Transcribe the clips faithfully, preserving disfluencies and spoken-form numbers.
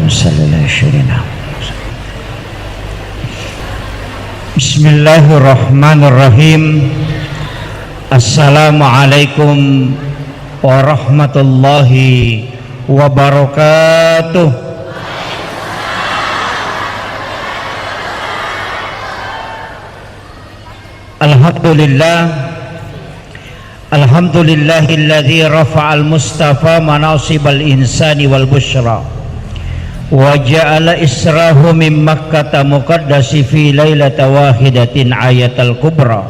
Sallallahu alaihi wasallam. Bismillahirrahmanirrahim. Assalamualaikum warahmatullahi wabarakatuh. Alhamdulillah. Alhamdulillahilladzi rafa'al mustafa manasibal insani wal busyra. Wa ja'ala israhu min Makkata muqaddasi fi lailata wahidatin ayatal kubra.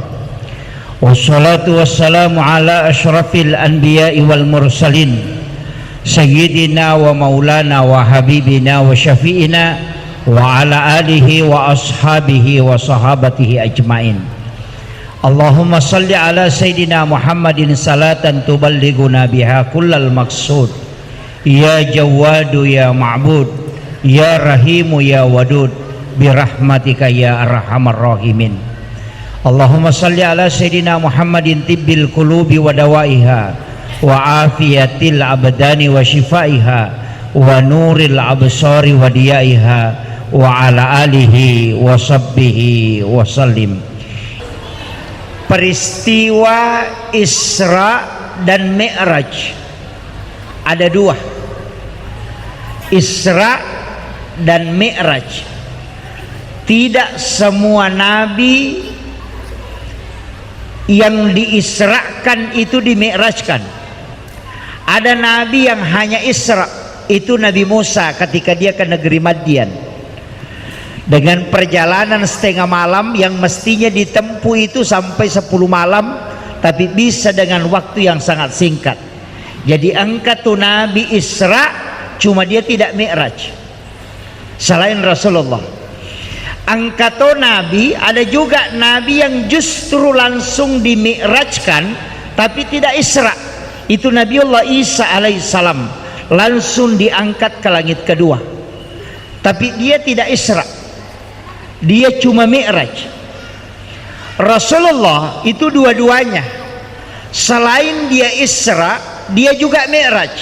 Wassalatu wassalamu ala asyrafil anbiya'i wal mursalin. Sayyidina wa maulana wa habibina wa syafi'ina wa ala alihi wa ashabihi wa sahabatihi ajmain. Allahumma salli ala Sayyidina Muhammadin salatan tuballighuna biha kullal maqsud. Ya Jawwadu ya Ma'bud, ya Rahimu ya Wadud, birahmatika ya arhamar rahimin. Allahumma salli ala Sayyidina Muhammadin tibbil qulubi wa dawaiha, wa afiyatil abdani wa shifaiha, wa nuril absari wa diyaiha, wa ala alihi wa sahbihi wa sallim. Peristiwa Isra dan Mi'raj ada dua. Isra dan Mi'raj. Tidak semua nabi yang diisrakan itu dimi'rajkan. Ada nabi yang hanya Isra, itu Nabi Musa ketika dia ke negeri Madian. Dengan perjalanan setengah malam yang mestinya ditempuh itu sampai sepuluh malam, tapi bisa dengan waktu yang sangat singkat. Jadi engka tu Nabi Isra, cuma dia tidak Mi'raj. Selain Rasulullah. Engka to Nabi, ada juga Nabi yang justru langsung dimi'rajkan, tapi tidak Isra. Itu Nabiullah Isa alaihissalam, langsung diangkat ke langit kedua. Tapi dia tidak Isra. Dia cuma Mi'raj. Rasulullah itu dua-duanya. Selain dia Isra, dia juga Mi'raj.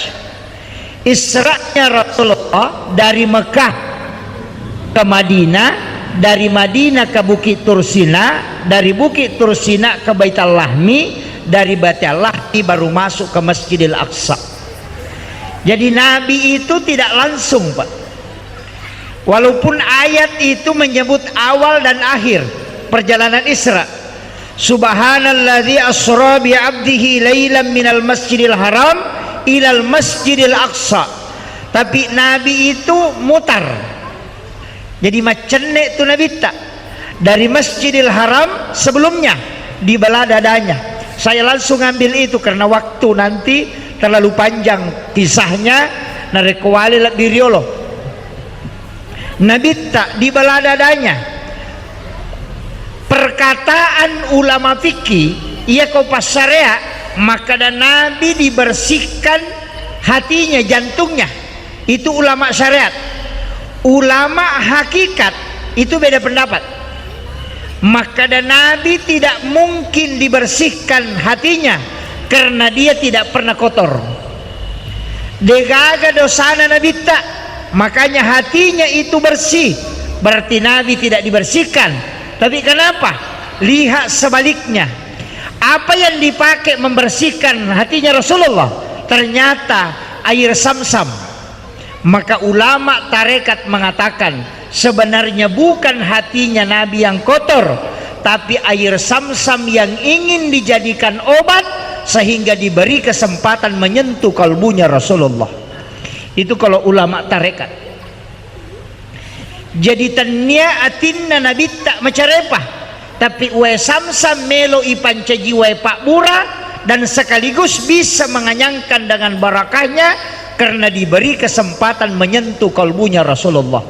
Isra'nya Rasulullah dari Mekah ke Madinah, dari Madinah ke Bukit Tursina, dari Bukit Tursina ke Baitul Lahmi, dari Baitul Lahmi baru masuk ke Masjidil Aqsa. Jadi Nabi itu tidak langsung, Pak. Walaupun ayat itu menyebut awal dan akhir perjalanan Isra. Subhanalladzi asra bi abdihi lailan minal masjidil haram ilal masjidil aqsa. Tapi Nabi itu mutar. Jadi macenne tu Nabitta. Dari Masjidil Haram sebelumnya dibelah dadanya. Saya langsung ambil itu karena waktu nanti terlalu panjang kisahnya, narekko wale lebbi riolo. Nabitta dibelah dadanya. Perkataan ulama fikih, iya ko passarea, makkeda Nabi dibersihkan hatinya, jantungnya. Itu ulama syariat. Ulama hakikat itu beda pendapat. Makkeda Nabi tidak mungkin dibersihkan hatinya karena dia tidak pernah kotor. Degaga dosana Nabitta, makanya hatinya itu bersih. Berarti Nabi tidak dibersihkan. Tapi kenapa? Lihat sebaliknya. Apa yang dipakai membersihkan hatinya Rasulullah? Ternyata air Samsam. Maka ulama tarekat mengatakan, sebenarnya bukan hatinya Nabi yang kotor, tapi air Samsam yang ingin dijadikan obat, sehingga diberi kesempatan menyentuh kalbunya Rasulullah. Itu kalau ulama tarekat. Jadi tennia atinna Nabitta macarepa, tapi wae Samsam melo ipancaji wae pabbura dan sekaligus bisa menganyangkan dengan barakahnya karena diberi kesempatan menyentuh kalbunya Rasulullah.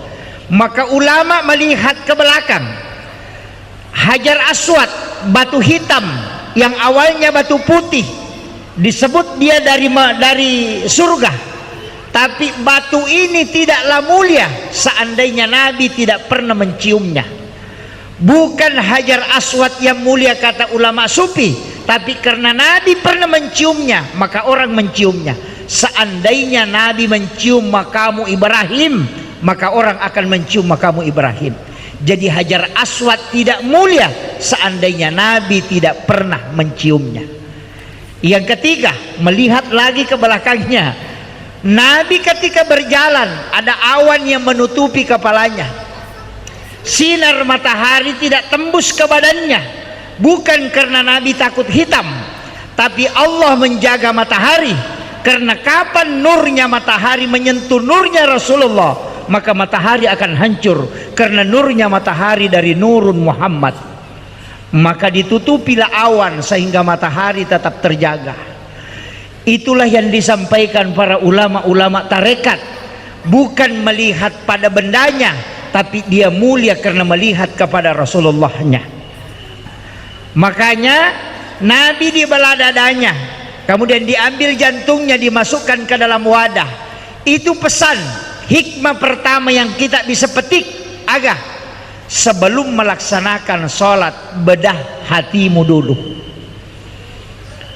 Maka ulama melihat ke belakang. Hajar Aswad, batu hitam yang awalnya batu putih, disebut dia dari ma-, dari surga. Tapi batu ini tidaklah mulia seandainya Nabi tidak pernah menciumnya. Bukan Hajar Aswad yang mulia kata ulama sufi, tapi karena Nabi pernah menciumnya, maka orang menciumnya. Seandainya Nabi mencium makamu Ibrahim, maka orang akan mencium makamu Ibrahim. Jadi Hajar Aswad tidak mulia seandainya Nabi tidak pernah menciumnya. Yang ketiga, melihat lagi ke belakangnya. Nabi ketika berjalan, ada awan yang menutupi kepalanya. Sinar matahari tidak tembus ke badannya. Bukan karena Nabi takut hitam, tapi Allah menjaga matahari. Karena kapan nurnya matahari menyentuh nurnya Rasulullah, maka matahari akan hancur karena nurnya matahari dari nurun Muhammad. Maka ditutupilah awan sehingga matahari tetap terjaga. Itulah yang disampaikan para ulama-ulama tarekat. Bukan melihat pada bendanya, tapi dia mulia karena melihat kepada Rasulullahnya. Makanya Nabi dibelah dadanya, kemudian diambil jantungnya, dimasukkan ke dalam wadah. Itu pesan, hikmah pertama yang kita bisa petik. Aga? Sebelum melaksanakan sholat, bedah hatimu dulu.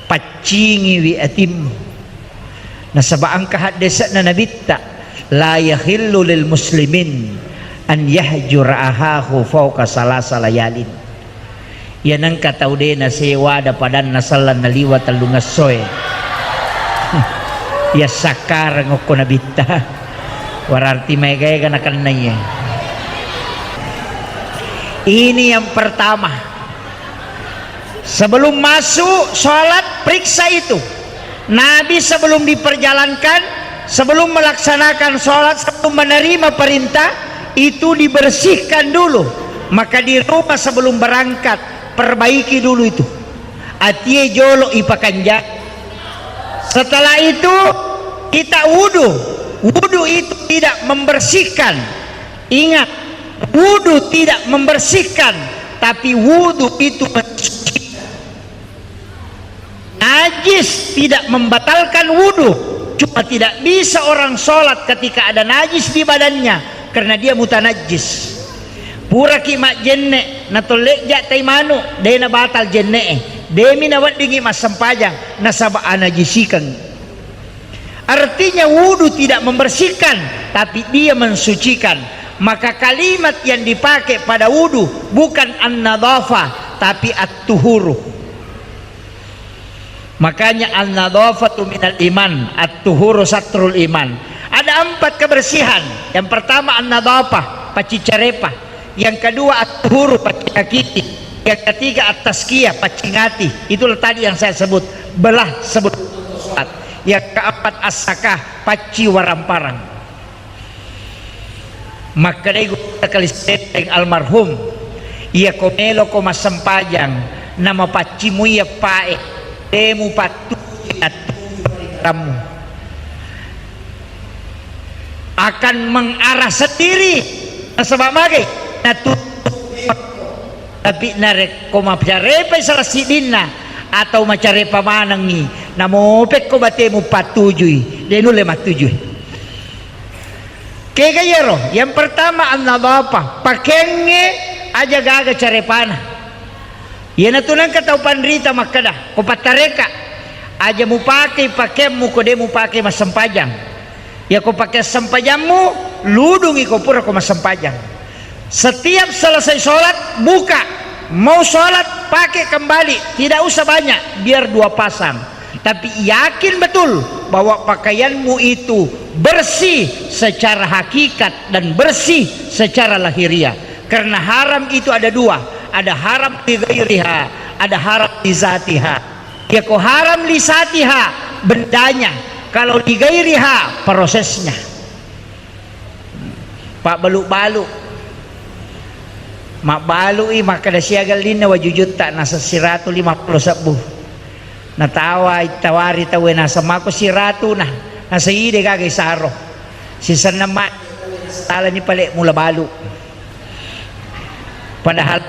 Paccingiwi atimmu. Nasaba engka haddese'na Nabitta, "La yahillu lil muslimin an yahjura ahahu fauqa salasa layalin." Iya nengka tau de' nasewada padanna selleng naliwa tellungessoe. Iya sakkareng okko Nabitta. Berarti maega-ega nakennai. Ini yang pertama. Sebelum masuk sholat, periksa itu. Nabi sebelum diperjalankan, sebelum melaksanakan sholat, sebelum menerima perintah, itu dibersihkan dulu. Maka di rumah sebelum berangkat, perbaiki dulu itu. Atie jolo ipakanja. Setelah itu, kita wudu. Wudu itu tidak membersihkan. Ingat, wudu tidak membersihkan, tapi wudu itu mensucikan. Najis tidak membatalkan wudu, cuma tidak bisa orang sholat ketika ada najis di badannya, karena dia mutanajis. Puraki majjenne, natolle'ja tai manu, de' nabatal jenne'e, de'mi naweddingi massempajang, nasaba anajisikeng. Artinya, wudu tidak membersihkan, tapi dia mensucikan. Maka kalimat yang dipakai pada wudu bukan an-nadhafah, tapi at-tuhuru. Makanya an-nadhafatu minal iman, at-tuhuru satrul iman. Ada empat kebersihan. Yang pertama an-nadhafah, paccicarepa. Yang kedua at-tuhuru, paccikakiki. Yang ketiga at-tazkiyah, paccingati. Itulah tadi yang saya sebut, belah sebelum sholat. Yang keempat as-sakah, pacci waramparang. Makkedai gurutta Kalisenteng almarhum, "Iyako meloko massempajang, namapacci mui eppae, de' mupattuju nattuju ri karammu." Akan mengarah sendiri. Nasaba magai? Natu-, tapi narekko macarepai salah siddinna atau macarepa manengngi, namopekko batemu pattujui, de' nulle mattujui. Kega iyaro? Yang pertama, an-nadhafah, pakengnge aja gaga carepana. Iyanatu nengka tau panrita makkeda, ko pattareka, aja mupakei pakeammu ko de' mupakei massempajang. Iyako pakeang sempajammu, ludungi ko pura ko massempajang. Setiap selesai sholat, buka. Mau sholat, pakai kembali. Tidak usah banyak, biar dua pasang. Tapi yakin betul bahwa pakaianmu itu bersih secara hakikat dan bersih secara lahiriah. Karena haram itu ada dua, ada haram li ghairiha, ada haram li zatiha. Iyako haram li zatiha, bendanya, kalau li ghairiha, prosesnya. Pabbalu-balu. Mabbalui makkeda siaga linna wajujutta naseng siratu lima puluh sebbu. Natawa, ittawari tauwe naseng mako siratu na, naseng ide gaga isaro. Sisenna ma-, salani pale mula balu. Padahal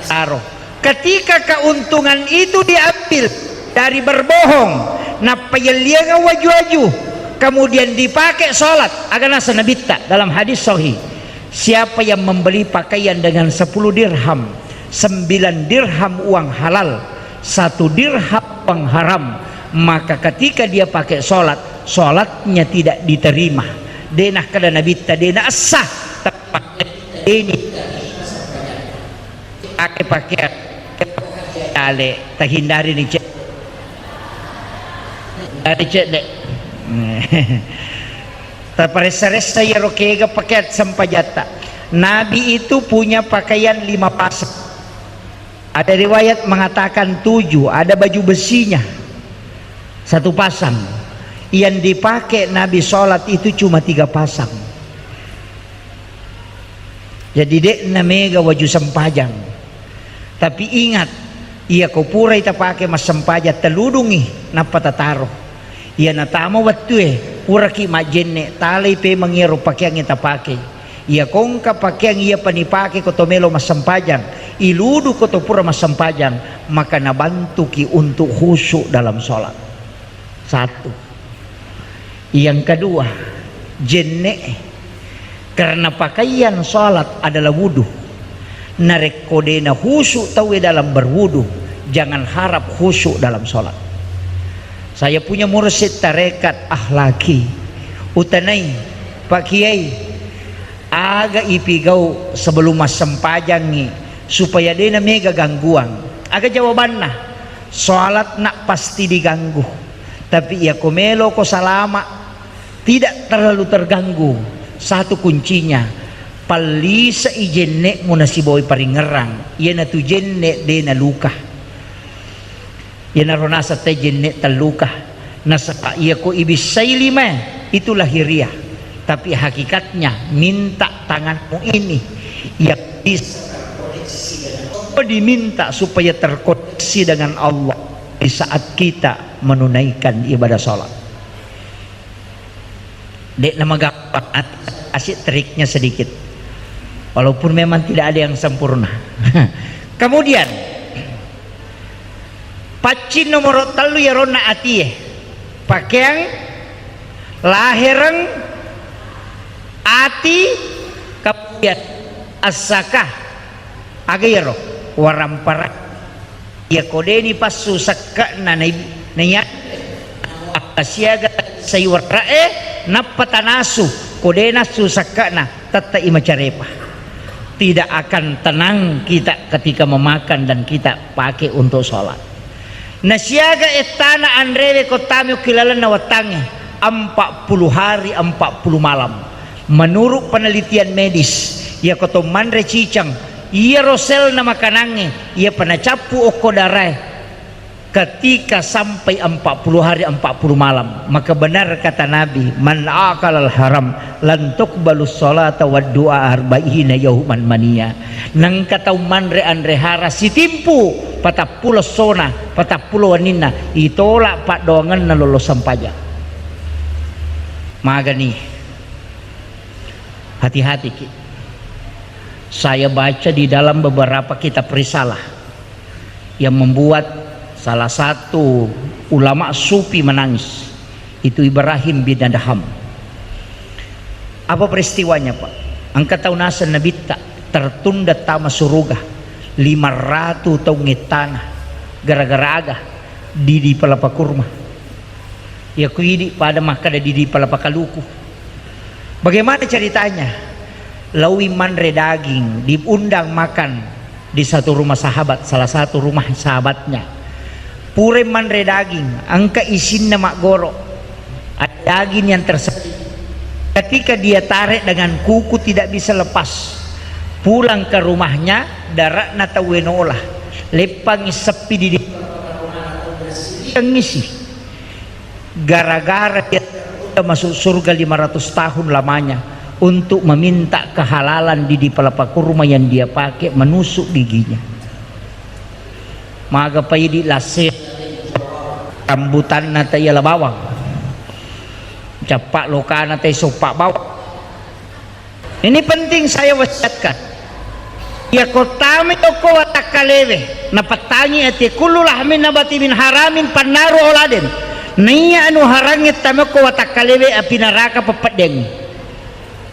saro. Ketika keuntungan itu diambil dari berbohong, nappa yelliang waju-waju, kemudian dipakai sholat, aga naseng Nabitta dalam hadis sahih, siapa yang membeli pakaian dengan sepuluh dirham, sembilan dirham uang halal, satu dirham uang haram, maka ketika dia pakai sholat, sholatnya tidak diterima. De' nakkeda Nabitta, de' naessa, tapi ini pakai pakaian ale, tahindari ni cek. Dari cek de'. Taparessa-ressa iyaro kega pakaian sempajatta. Nabi itu punya pakaian lima pasang. Ada riwayat mengatakan tujuh, ada baju besinya satu pasang. Yang dipakai Nabi sholat itu cuma tiga pasang. Jadi, de'na mega waju sempajang. Tapi ingat, iya ko purai tapake massempajang, teludungi, nappa tataro. Iya natama wettue, puraki majjenne, talai pemeng iyaro pakeangnge tapake. Iya ko engka pakeang iya panipake ko to melo massempajang, iludu ko to pura massempajang, maka nabantuki untuk khusyuk dalam sholat. Satu. Yang kedua, jenne. Karena pakaian sholat adalah wudu. Narekko de'na khusyuk tauwe dalam berwudu, jangan harap khusyuk dalam sholat. Saya punya mursyid tarekat akhlaki. Utanai, Pak Kiai, aga ipigau sebelum massempajangngi supaya de'na mega gangguan? Aga jawabanna? Sholat nak pasti diganggu. Tapi iya ko melo ko salama, tidak terlalu terganggu. Satu kuncinya, pallisai jenne'mu nasibawai paringerrang. Iyanatu jenne' de'na luka. Iyanaro naseng te jenne' telluka. Nasaba iya ko ibissai lima, itu lahiriah. Tapi hakikatnya, minta tanganmu ini yang bisa diminta supaya terkoneksi dengan Allah di saat kita menunaikan ibadah sholat. De'na magampang, kasih triknya sedikit. Walaupun memang tidak ada yang sempurna. Kemudian, paccing nomoro tellu yaronna atie. Pakeang, lahereng, ati, kemudian assaka. Aga iyaro? Warampara. Iya ko de'ni passu sekke'na nai-, naiya-, akkasiaga sai warra'e, nappa tanasu, ko de' nassu sekke'na, tette'i macarepa. Tidak akan tenang kita ketika memakan dan kita pakai untuk sholat. Nasiaga ettana anrewe ko tami okki lalenna wettangnge, empat puluh hari, empat puluh malam. Menurut penelitian medis, iya ko to manre ciceng, iyaro selna makanangnge, iyapa nacappu okko darae, ketika sampai empat puluh hari, empat puluh malam, maka benar kata Nabi, "Man akalal haram, lan tuqbalus salata wad du'a arba'ina yauman mania." Nengka tau manre anre hara sitimpu patappulo essona, patappulo wenninna, itolak paddoangenna lollo sempajang. Magani, hati-hati ki. Saya baca di dalam beberapa kitab risalah yang membuat salah satu ulama sufi menangis, itu Ibrahim bin Adham. Apa peristiwanya, Pak? Engka tau naseng Nabitta tertunda tama suruga lima ratu taung ettana gara-gara aga didi palapa kurma. Iya ku idi pada makkeda didi palapa kaluku. Bagaimana ceritanya? Laui manre daging, diundang makan di satu rumah sahabat, salah satu rumah sahabatnya. Pura manre daging, engka isinna maggoro. Ada daging yang tersedia. Ketika dia tarik dengan kuku tidak bisa lepas. Pulang ke rumahnya, daratna tauwe nola. Leppangi seppi di di-, ngisi. Gara-gara dia masuk surga lima ratus tahun lamanya untuk meminta kehalalan didi palapa kurma yang dia pakai menusuk giginya. Maga paidi lasse rambutanna taiala bawang. Cappa lokana tai soppa bawang. Ini penting saya wasiatkan. Iya ko tami okko watakkalewe, napattangi ati kullu lahmin nabati min haramin pannaru auladen. Naiya anu harangnge tami okko watakkalewe api naraka peppeddengngi.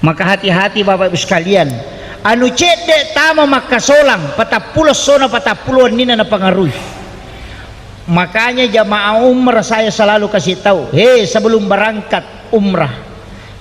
Maka hati-hati Bapak Ibu sekalian. Anu cedde tama makkasolang patappulo essona patappulo wenninna napangarui. Makanya jamaah umrah saya selalu kasih tahu, "He, sebelum berangkat umrah,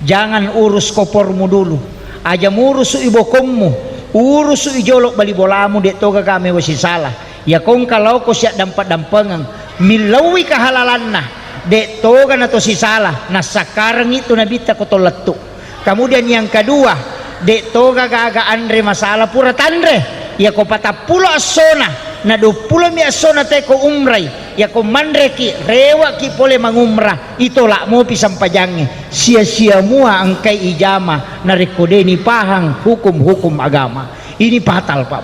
Jangan urus kopormu dulu. Aja murusu i bokommu, urusu i jolo bali bolamu, de' toga gaga mewa sisala. Iya kongka laoko siaddampe-dampengeng, millauwi kehalalanna, de' toga nato sisala, nassakkarengngi tu nabitta ko to lettu. Kemudian yang kedua, de' toga gaga anre masala pura tanre. Iya ko patappulo essona, na duappulo mi essona teko umrai, iya ko manreki, rewaki pole mangumrah, itolak mopi sempajangnge. Sia-sia mua engkai ijama narekko de' nipahang hukum-hukum agama. Ini fatal, Pak.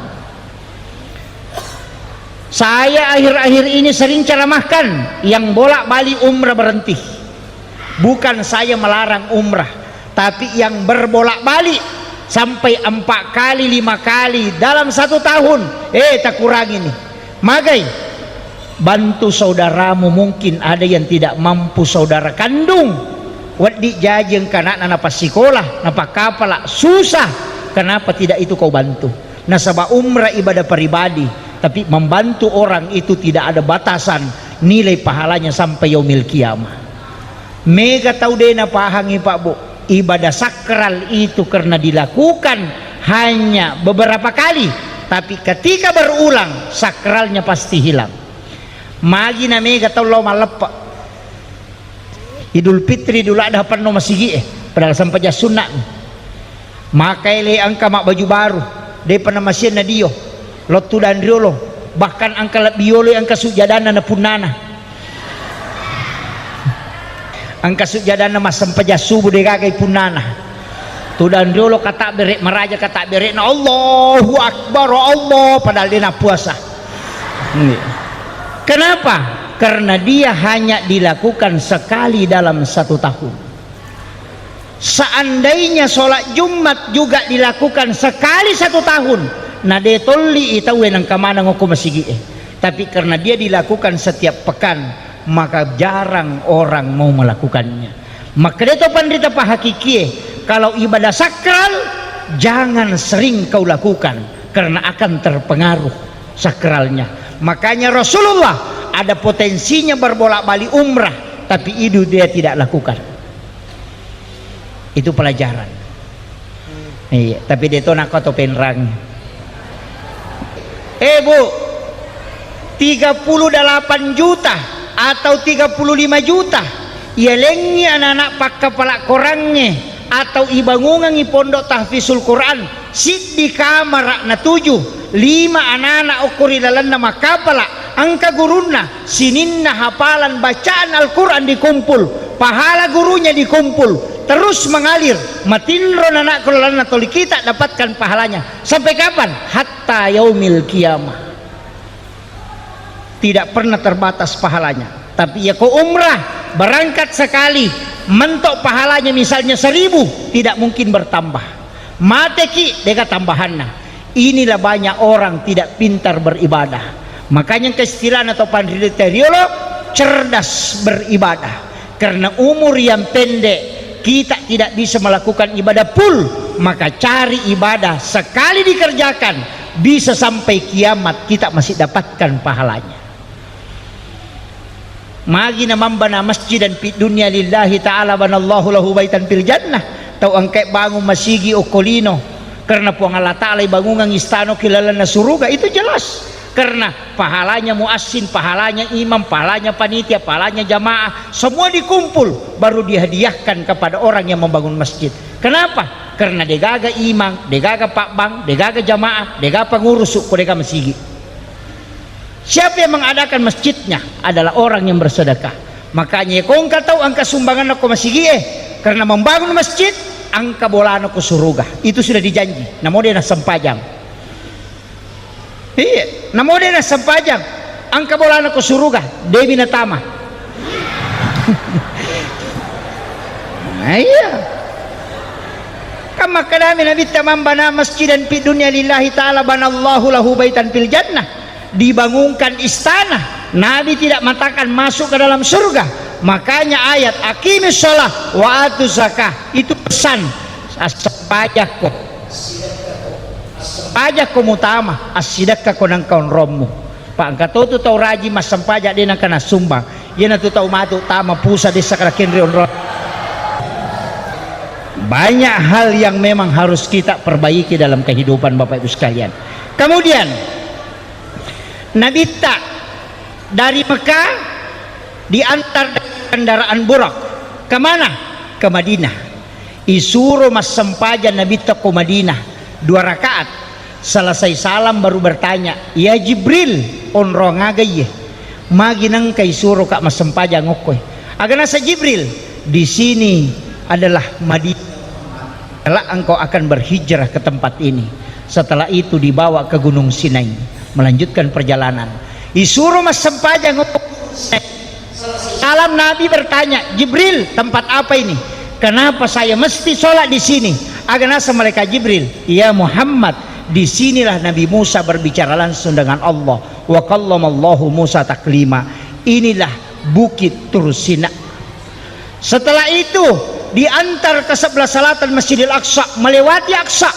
Saya akhir-akhir ini sering ceramahkan, yang bolak-balik umrah berhenti. Bukan saya melarang umrah, tapi yang berbolak-balik sampai empat kali, lima kali dalam satu tahun, eh, takurangi nih. Magai, bantu saudaramu, mungkin ada yang tidak mampu saudara kandung. Wedding jaji engka anakna napassikola, napakkapala, susah. Kenapa tidak itu kau bantu? Nasaba umrah ibadah pribadi, tapi membantu orang itu tidak ada batasan nilai pahalanya sampai yaumil qiyamah. Mega tau de' napahangi, Pak, Bu, ibadah sakral itu karena dilakukan hanya beberapa kali, tapi ketika berulang, sakralnya pasti hilang. Magi na mega tau lao malleppe'. Idul Fitri, Idul Adha penno masigi'e, padahal sempajang sunna'mi. Maka ele engka mabbaju baru, de'pa namasianna dio, lao tudang riolo, bahkan engka lebbi yolo engka sujjadanna na punnana. Engka sujjadanna massempajang subuh de' gagai punnana. Tudang riolo katabbere' maraja katabbere'na, "Allahu Akbar, Allah," padahal de' nappuasa. Iya. Kenapa? Karena dia hanya dilakukan sekali dalam satu tahun. Seandainya sholat Jumat juga dilakukan sekali satu tahun, na de' tolli i tauwe nengka maneng okko masigi'e. Tapi karena dia dilakukan setiap pekan, maka jarang orang mau melakukannya. Makkeda to panrita pahakikie, kalau ibadah sakral, jangan sering kau lakukan, karena akan terpengaruh sakralnya. Makanya Rasulullah ada potensinya berbolak-balik umrah, tapi itu dia tidak lakukan. Itu pelajaran. Iya, tapi de' to nakko to penrang. Eh, Bu, tiga puluh delapan juta atau tiga puluh lima juta, iyalengngi anak-anak pakkapala korangnge atau ibangungengngi pondok tahfizul Quran, siddi kamara natuju, lima anak-anak okko ri lalenna makkapala, engka gurunna, sininna hafalan bacaan Al-Quran dikumpul, pahala gurunya dikumpul, terus mengalir, matinro nanakku lalenna toli kita dapatkan pahalanya. Sampai kapan? Hatta yaumil qiyamah. Tidak pernah terbatas pahalanya. Tapi ya ko umrah, berangkat sekali, mentok pahalanya misalnya seribu, tidak mungkin bertambah. Mateki, de' gaga tambahanna. Inilah banyak orang tidak pintar beribadah. Makanya engka istilahna to panrita riolo, cerdas beribadah. Karena umur yang pendek, kita tidak bisa melakukan ibadah full, maka cari ibadah sekali dikerjakan, bisa sampai kiamat kita masih dapatkan pahalanya. Magi na mambana masjidan fid dunya lillahi ta'ala banallahu lahu baitan fil jannah. Tau engkae bangung masigi okko lino karena Puang Allah Ta'ala, ibangungang istana ki lalenna suruga, itu jelas. Karena pahalanya muazzin, pahalanya imam, pahalanya panitia, pahalanya jamaah, semua dikumpul, baru dihadiahkan kepada orang yang membangun masjid. Kenapa? Karena degaga imam, degaga pabbang, degaga jamaah, degaga pengurus, ko dega masigi. Siapa yang mengadakan masjidnya? Adalah orang yang bersedekah. Makanya, ko engka tau engka sumbanganna ko masigie, karena membangun masjid, engka bolana ko suruga. Itu sudah dijanji. Namo de nassempajang. Iya, namo de nassempajang, engka bolana ko suruga, debi natama. Nah, iya. Kan makkedami Nabitta, "Man bana masjidan fid dunya lillahi ta'ala banallahu lahu baitan fil jannah." Dibangunkan istana. Nabi tidak mengatakan masuk ke dalam surga. Makanya ayat "Aqimis shalah wa atuz zakah" itu pesan. Assempajakko. Assempajakko mutama, assidekkako nengka onrommu. Pa engka totu tau rajing massempajang de nengka nassumbang. Iyanatu tau matu tama pusa dessa kada kenre onrong. Banyak hal yang memang harus kita perbaiki dalam kehidupan, Bapak Ibu sekalian. Kemudian, Nabitta dari Mekah diantar dengan kendaraan burak. Kemana? Ke Madinah. Isuro massempajang Nabitta ko Madinah dua rakaat. Selesai salam baru bertanya, "Ya Jibril, onrong aga iye? Magi nengka isuroka massempajang okkoe?" Aga nasa Jibril, "Di sini adalah Madinah. Kelak engkau akan berhijrah ke tempat ini." Setelah itu dibawa ke Gunung Sinai, melanjutkan perjalanan. Isuro massempajang okko Salam Nabi bertanya, "Jibril, tempat apa ini? Kenapa saya mesti sholat di sini?" Aga nasa malaikat Jibril, "Ya Muhammad, di sinilah Nabi Musa berbicara langsung dengan Allah. Wa kallamallahu Musa taklima. Inilah Bukit Tursina." Setelah itu diantar ke sebelah selatan Masjidil Aqsa, melewati Aqsa.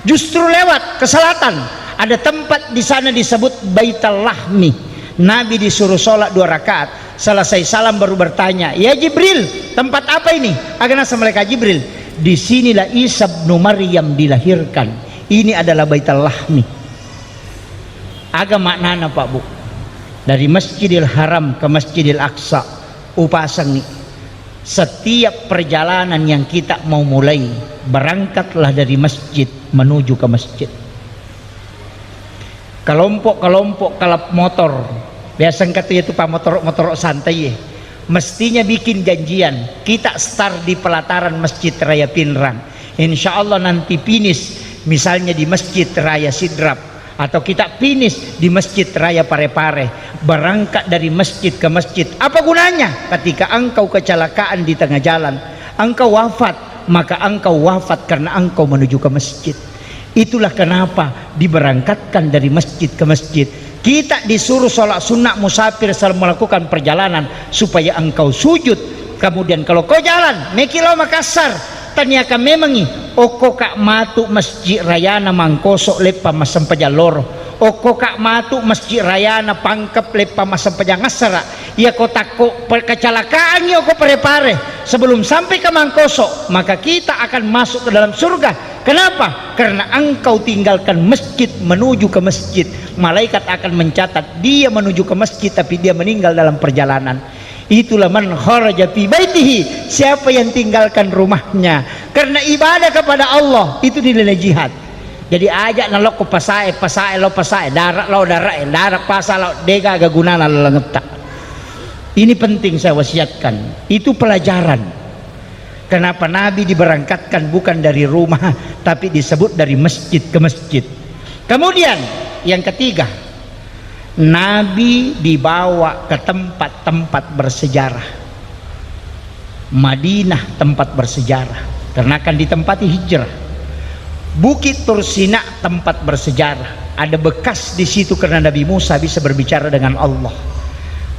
Justru lewat ke selatan, ada tempat di sana disebut Baital Lahmi. Nabi disuruh sholat dua rakaat. Selesai salam baru bertanya, "Ya Jibril, tempat apa ini?" Aga nasa malaikat Jibril, "Di sinilah Isa bin Maryam dilahirkan. Ini adalah Baital Lahmi." Aga maknana, Pak Bu? Dari Masjidil Haram ke Masjidil Aqsa, upasangi. Setiap perjalanan yang kita mau mulai, berangkatlah dari masjid menuju ke masjid. Kelompok-kelompok kalap motor, biasa engka tu, yaitu pamotorok-motorok santai ye. Mestinya bikin janjian, kita start di pelataran Masjid Raya Pinrang. Insya Allah nanti finish misalnya di Masjid Raya Sidrap, atau kita finish di Masjid Raya Parepare, berangkat dari masjid ke masjid. Apa gunanya? Ketika engkau kecelakaan di tengah jalan, engkau wafat, maka engkau wafat karena engkau menuju ke masjid. Itulah kenapa diberangkatkan dari masjid ke masjid. Kita disuruh sholat sunnah musafir selama melakukan perjalanan, supaya engkau sujud. Kemudian kalau kau jalan, meki lao Makassar, taniakan memangi, okko ka matu Masjid Rayana Mangkoso leppa massempajang loro, okko ka matu Masjid Rayana Pangkep leppa massempajang assara. Iya ko takko pe-, kecelakaangi okko Parepare sebelum sampai ke Mangkoso, maka kita akan masuk ke dalam surga. Kenapa? Karena engkau tinggalkan masjid menuju ke masjid. Malaikat akan mencatat dia menuju ke masjid tapi dia meninggal dalam perjalanan. Itulah man kharaja fi baitihi, siapa yang tinggalkan rumahnya karena ibadah kepada Allah, itu dinilai jihad. Jadi aja nalokko pasae, pasae lao pasae, darat lao darat, darat pasa lao, dega aga gunana lalengetta. Ini penting saya wasiatkan. Itu pelajaran. Kenapa Nabi diberangkatkan bukan dari rumah, tapi disebut dari masjid ke masjid. Kemudian, yang ketiga, Nabi dibawa ke tempat-tempat bersejarah. Madinah tempat bersejarah, karena akan ditempati hijrah. Bukit Tursina tempat bersejarah, ada bekas di situ karena Nabi Musa bisa berbicara dengan Allah.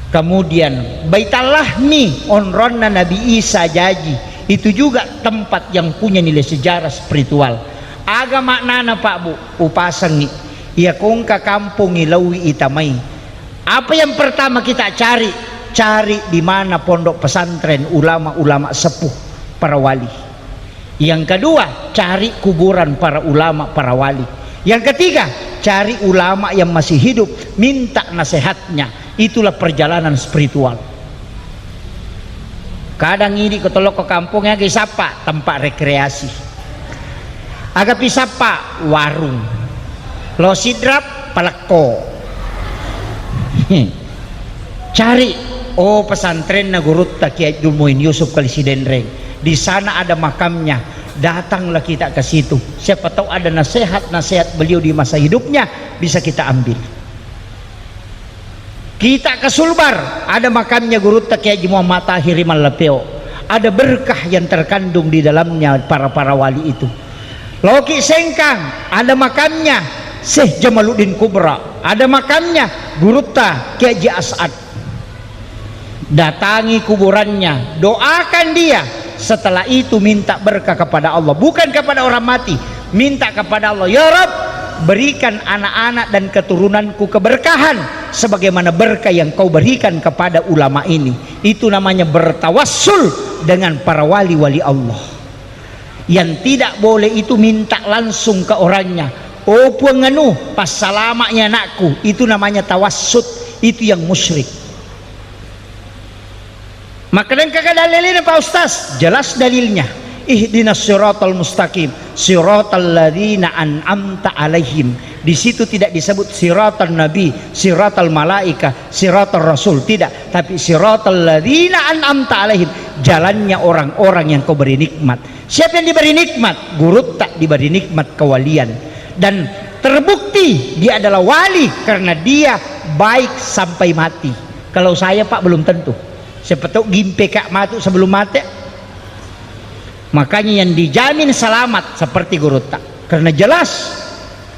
Kemudian Baitul Lahmi, onronna Nabi Isa jaji, itu juga tempat yang punya nilai sejarah spiritual. Aga maknana, Pak Bu? Upasangi. Iya kongka kampongi laui itamai. Apa yang pertama kita cari? Cari di mana pondok pesantren, ulama-ulama sepuh, para wali. Yang kedua, cari kuburan para ulama, para wali. Yang ketiga, cari ulama yang masih hidup, minta nasihatnya. Itulah perjalanan spiritual. Kadang idi ko tolokko kampong, aga isappa? Tempat rekreasi. Aga pisappa? Warung. Lo Sidrap, palekko. Cari, oh, pesantrenna gurutta Kiai Abdul Muin Yusuf Kali Sidenreng. Di sana ada makamnya. Datanglah kita ke situ. Siapa tahu ada nasihat-nasihat beliau di masa hidupnya bisa kita ambil. Kita ke Sulbar, ada makamnya gurutta Kiai Haji Muhammad Tahir Mallapeo. Ada berkah yang terkandung di dalamnya para-para wali itu. Loki Sengkang, ada makamnya Syekh Jamaluddin Kubra, ada makamnya gurutta Kiai Haji As'ad. Datangi kuburannya, doakan dia. Setelah itu minta berkah kepada Allah, bukan kepada orang mati. Minta kepada Allah, "Ya Rabb, berikan anak-anak dan keturunanku keberkahan sebagaimana berkah yang kau berikan kepada ulama ini." Itu namanya bertawassul dengan para wali-wali Allah. Yang tidak boleh itu minta langsung ke orangnya. "Oh Puang anu, passalama'ni anakku." Itu namanya tawassut, itu yang musyrik. Maka engka ka dalilnya, Pak Ustaz? Jelas dalilnya. "Ihdinas siratal mustaqim, siratal ladzina an'amta alaihim." Di situ tidak disebut siratal nabi, siratal malaika, siratal rasul, tidak. Tapi siratal ladzina an'amta alaihim, jalannya orang-orang yang kau beri nikmat. Siapa yang diberi nikmat? Gurutta diberi nikmat kewalian. Dan terbukti dia adalah wali karena dia baik sampai mati. Kalau saya, Pak, belum tentu. Siapa tahu gimpe ka matu sebelum mati. Makanya yang dijamin selamat seperti gurutta. Karena jelas.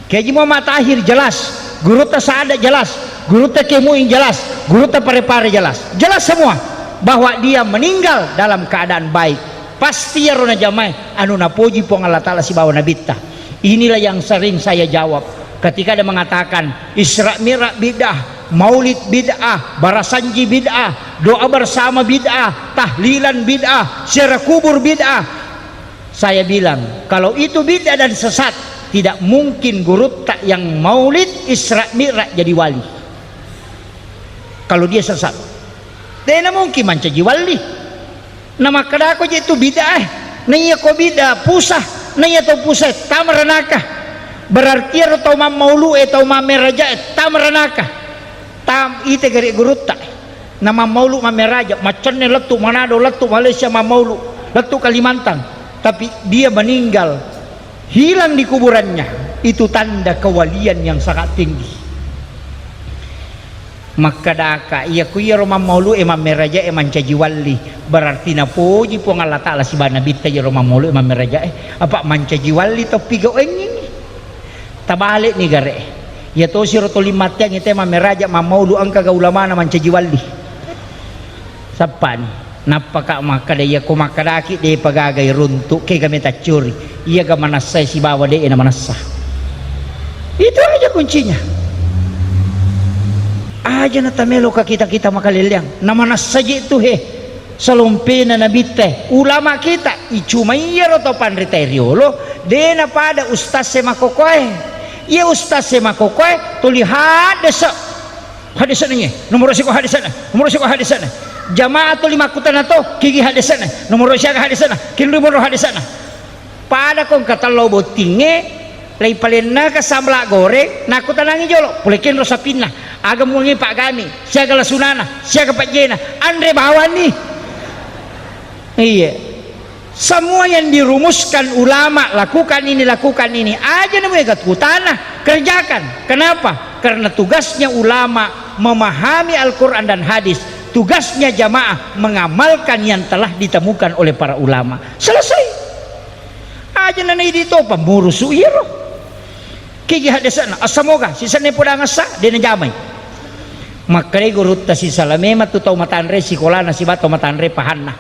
Kiai Haji Muhammad Tahir jelas. Gurutta Saada jelas. Gurutta Kiai Muin jelas. Gurutta Pare-Pare jelas. Jelas semua bahwa dia meninggal dalam keadaan baik. Pasti iyaro najamae anu napoji Puang Allah Ta'ala sibawa Nabitta. Inilah yang sering saya jawab ketika ada mengatakan Isra Mi'raj bid'ah, Maulid bid'ah, Barasanji bid'ah, doa bersama bid'ah, tahlilan bid'ah, ziarah kubur bid'ah. Saya bilang, kalau itu bid'ah dan sesat, tidak mungkin gurutta yang Maulid Isra Mi'raj jadi wali. Kalau dia sesat, dena mungkin mancaji wali. Namakkadako je tu bid'ah, eh. Naiya ko bid'ah pusah, naiya tau pusah tama ranaka. Berarti ero tau mammaulu e, tau mammeraja e, tama ranaka. Tam ite gare gurutta. Na mammaulu mammeraja, maccanne lettu Manado, lettu Malaysia mammaulu, lettu Kalimantan. Tapi dia meninggal, hilang di kuburannya. Itu tanda kewalian yang sangat tinggi. Makkadaka, iya ku iyaro mammaulu e mammeraja e mancaji walli, berarti napoji Puang Allah Ta'ala sibawa Nabitta iyaro mammaulu e mammeraja e, apa mancaji walli toppi gau engngingngi. Tabale'ni gare e. Iya tosiro toli matteang ite mammeraja mammaulu engka ga ulamana mancaji walli. Sappani. Nappaka makkada, iya ko makkadaki depa gaga iruntu, kega metaccuri. Iyaga manessai sibawa de na manessa. Itu aja kuncinya. Aja na tamelo ka kita-kita makaleleang. Na manessa je tu he. Salompena nabitte. Ulama kita. I cuma iyaro to panrita riolo. De na pada ustaz se makokoe. Iya ustaz se makokoe. Tuli haddese. Hadisana nge, nomoro siko hadisana, nomoro siko hadisana. Jamaah tu lima kutana to, kigi hadisana, nomoro siaga hadisana, kinri nomoro hadisana. Pada kong katello bottingnge, lai palennaka sambala goreng, nakutanangi jolo, pole kenro sapinna, aga muangi paggami, siaga lasunana, siaga pajjena, anre bawani. Iya. Semua yang dirumuskan ulama, lakukan ini, lakukan ini, aja nemu ega kutana, kerjakan. Kenapa? Karena tugasnya ulama memahami Al-Quran dan hadis. Tugasnya jamaah mengamalkan yang telah ditemukan oleh para ulama. Selesai. Aja nana idi topa murusu iyaro. Kigi hadesana, assamoga sisenna podang assa, de najamai. Makkedai gurutta sisala memang tu tau matanre sikolana siba tau matanre pahanna.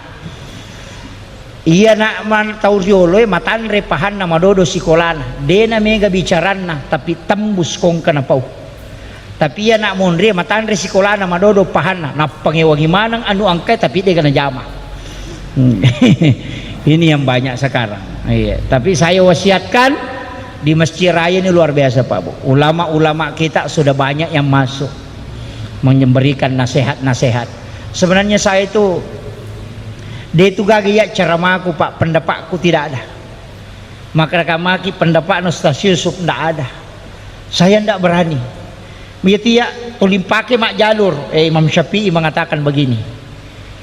Iyana man-, tau rioloe matanre pahanna madodo sikolana, dena mega bicaranna, tapi tembus kongka napau. Tapi iyana monrie matanre sikolana madodo pahanna, nappangewangi maneng anu angkai, tapi dega najama. Hmm. Ini yang banyak sekarang. Iya, tapi saya wasiatkan di Masjid Raya ini luar biasa, Pak Bu. Ulama-ulama kita sudah banyak yang masuk memberikan nasihat-nasihat. Sebenarnya saya itu, de itu gaga ya ceramaku, Pak, pendapatku tidak ada. Maka maki pendapatna Ustaz Yusuf ndak ada. Saya ndak berani. Iya tiya tulimpake mak jalur, eh, Imam Syafi'i mengatakan begini.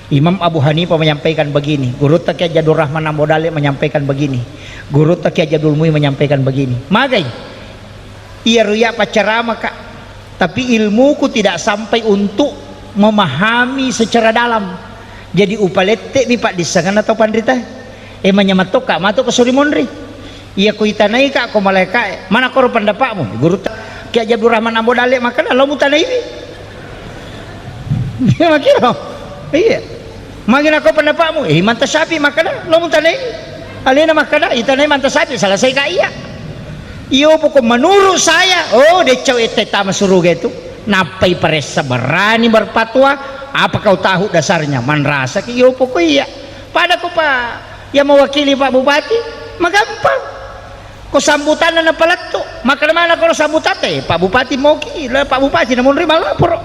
Imam Abu Hanifah menyampaikan begini. Gurutta Kiai Abdul Rahman Ambo Dalek menyampaikan begini. Gurutta Kiai Abdul Muin menyampaikan begini. Magai? Iya ruya pacarama, Kak. Tapi ilmuku tidak sampai untuk memahami secara dalam. Jadi upalette mi paddissengenna tau panrita. Eh, manyameng tokka matu ko suri monri. Iya ko itanai ka ko malaika e. Mana koro pendapatmu? Gurutta Kiai Abdul Rahman Ambo Dalek makkeda, lo mutanaiwi. Iya makkiro. Iya. Magi nako pendapatmu? Eh, Imam Syafi'i makkeda, lo mutanai. Alena makkeda, itanai Imam Syafi'i, selesai ka iya. Iyo pokok menurut saya, oh, decau ette tama suruga itu. Nappai paressa berani berfatwa, apa kau tahu dasarnya? Manrasaki iyo pokok iya. Pada ko Pak, yang mewakili Pak Bupati, Magampang. Ko sambutanna napalettu, makkeda mana ko sambutate, Pak Bupati moki, le Pak Bupati namunri malaporo.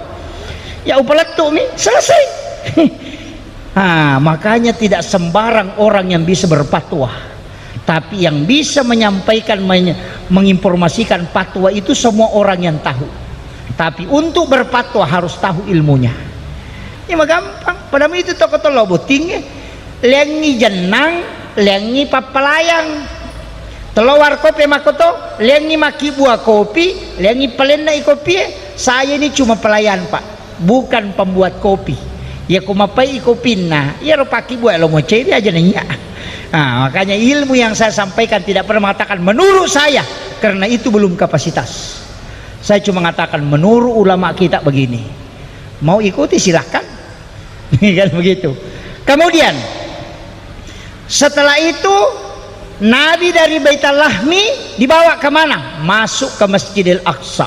Ya upalettu mi, selesai. Ah, makanya tidak sembarang orang yang bisa berfatwa. Tapi yang bisa menyampaikan, menye-, menginformasikan fatwa itu semua orang yang tahu. Tapi untuk berfatwa harus tahu ilmunya. Ini mah gampang. Padahal itu toko tolo botting, eh. Leangi jennang, leangi pappalayang. Telo warkope makkoto, leangi makkibua kopi, leangi palenna i kopie. Saya ini cuma pelayan, Pak, bukan pembuat kopi. Ya, ku mapai i kopinna, iyaro pakkibua lo moceri aja nanya. Nah, makanya ilmu yang saya sampaikan tidak pernah mengatakan menurut saya, karena itu belum kapasitas. Saya cuma mengatakan menurut ulama kita begini. Mau ikuti silahkan. Kan begitu. Kemudian setelah itu Nabi dari Baitul Lahmi dibawa ke mana? Masuk ke Masjidil Aqsa.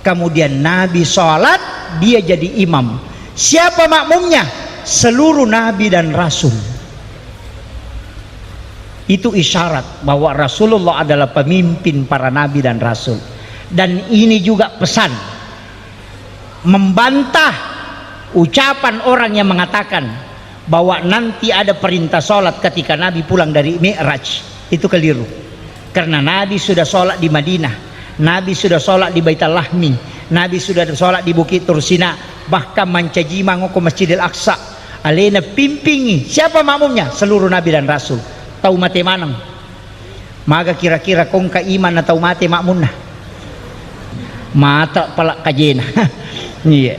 Kemudian Nabi sholat, dia jadi imam. Siapa makmumnya? Seluruh nabi dan rasul. Itu isyarat bahwa Rasulullah adalah pemimpin para nabi dan rasul. Dan ini juga pesan membantah ucapan orang yang mengatakan bahwa nanti ada perintah sholat ketika Nabi pulang dari Mi'raj. Itu keliru. Karena Nabi sudah sholat di Madinah, Nabi sudah sholat di Baitul Lahmi, Nabi sudah sholat di Bukit Tursina, bahkan mancaji mangoko Masjidil Aqsa. Alena pimpingi. Siapa makmumnya? Seluruh Nabi dan Rasul. Tau mate maneng. Maga kira-kira kongka iman na tau mate makmunna? Mata pala kajena. Iya.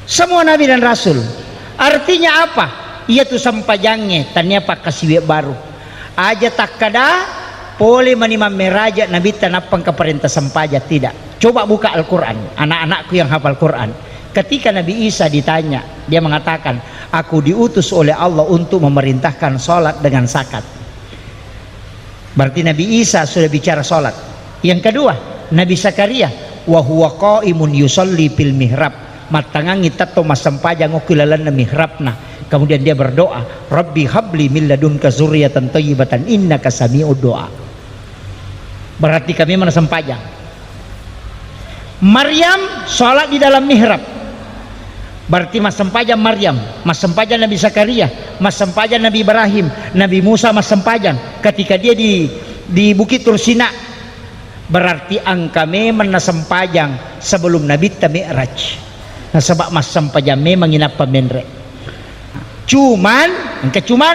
Semua nabi dan rasul. Artinya apa? Iya tu sempajangnge, tania pakkasiwiang baru. Aja takkada pole mani mammeraja nabitta nappa engka parenta sempajang, tidak. Coba buka Al-Quran, anak-anakku yang hafal Quran. Ketika Nabi Isa ditanya, dia mengatakan, "Aku diutus oleh Allah untuk memerintahkan sholat dengan zakat." Berarti Nabi Isa sudah bicara sholat. Yang kedua, Nabi Zakaria, "Wa huwa qaimun yusalli fil mihrab." Mattangangi tetto massempajang okko lalenna mihrabna. Kemudian dia berdoa, "Rabbi habli min ladunka zurriyatan thayyibatan innaka sami'ud du'a." Berarti kami mana sempajang. Maryam sholat di dalam mihrab. Berarti massempajang Maryam, massempajang Nabi Zakaria, massempajang Nabi Ibrahim, Nabi Musa massempajang ketika dia di, di Bukit Tursina. Berarti engka memang nasempajang sebelum Nabitta Mi'raj. Nasaba massempajang memang inappa menre. Cuman, engka cuman